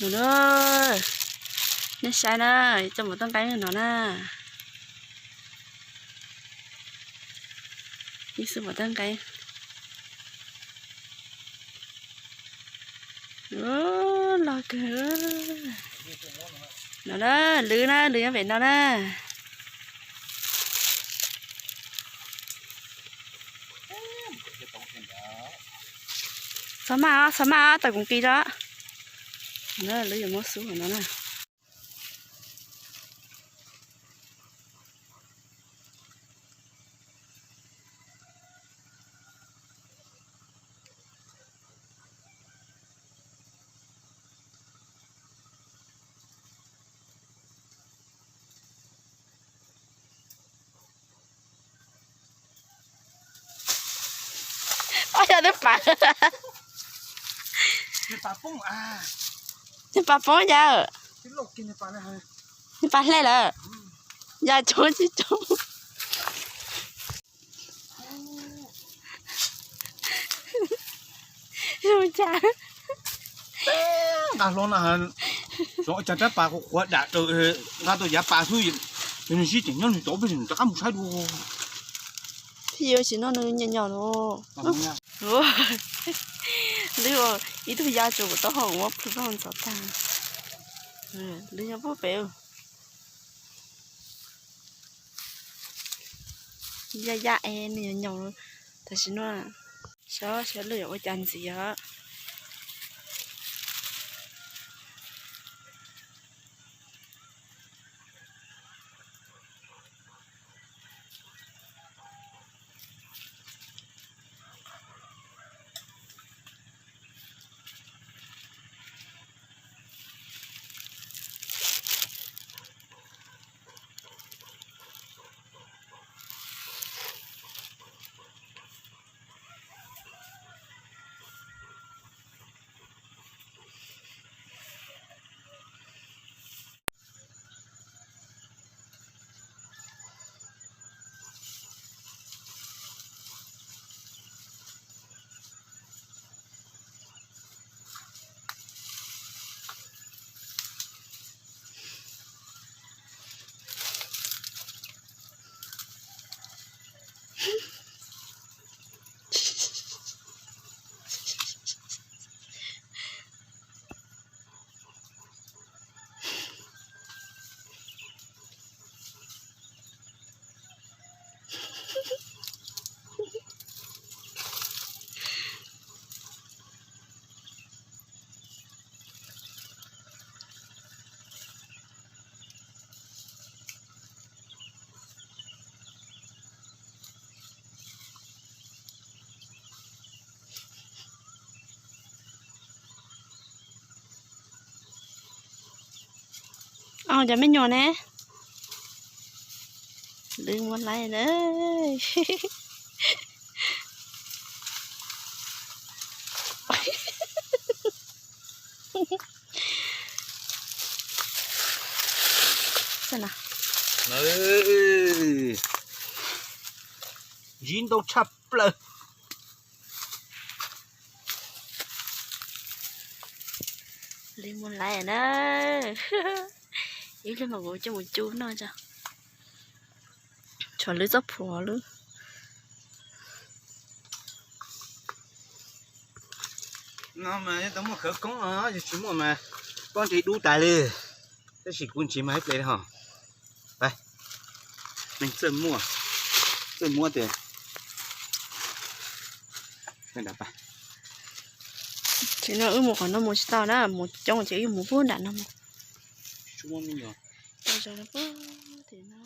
No na, nej saib na, coj mus toj nqeeb no na. Ib xwb mus toj nqeeb. Loj kawg. No na, lwm na, lwm nyob pem no na. Txhob maj, txhob maj, tau kuv nqi rau. Lwm yuav muab xub no na. Ob, yog twb pam. Nws pam poob yawg. Nws pam hle lawm. Yog coob tsis coob. Nqa hlo na, ua cas rab pas qhuav dam, nqa tau yav pas xwb, nws sib teem nyob nws tod peb rov qab mus saib dua. Thiab yuav tsis noj nws nyom nyom los. Lwm ib tug ya tsuas kuv taub hau muab plhws paj ntxov tag. Lwm yog pub pem. Ya ya es nws nyom nyom tam sim no. Saib saib lwm yog ua cas ntxiv os. Cov me nyuam ne, lwm muab laib na. Ntsib ntau tshaj plaws. Lwm mus laiv na. Ib pliag mas kuv coj mus cub noj tso. Tshuav lwm txoj phuam lwm. No mas yog tau muaj khawv koob os, yog tsis muaj mas pob ntseg dub tas li. Tab sis kuv ntsib mas ib pliag li ho. Neeg txawj muaj, txawj muab tias. Tsis no wb mus qhov no mus tsis tau na, mus coob ces wb mus puag nram no mus. Tsis muaj me nyuam. Tau zoo puag tim no.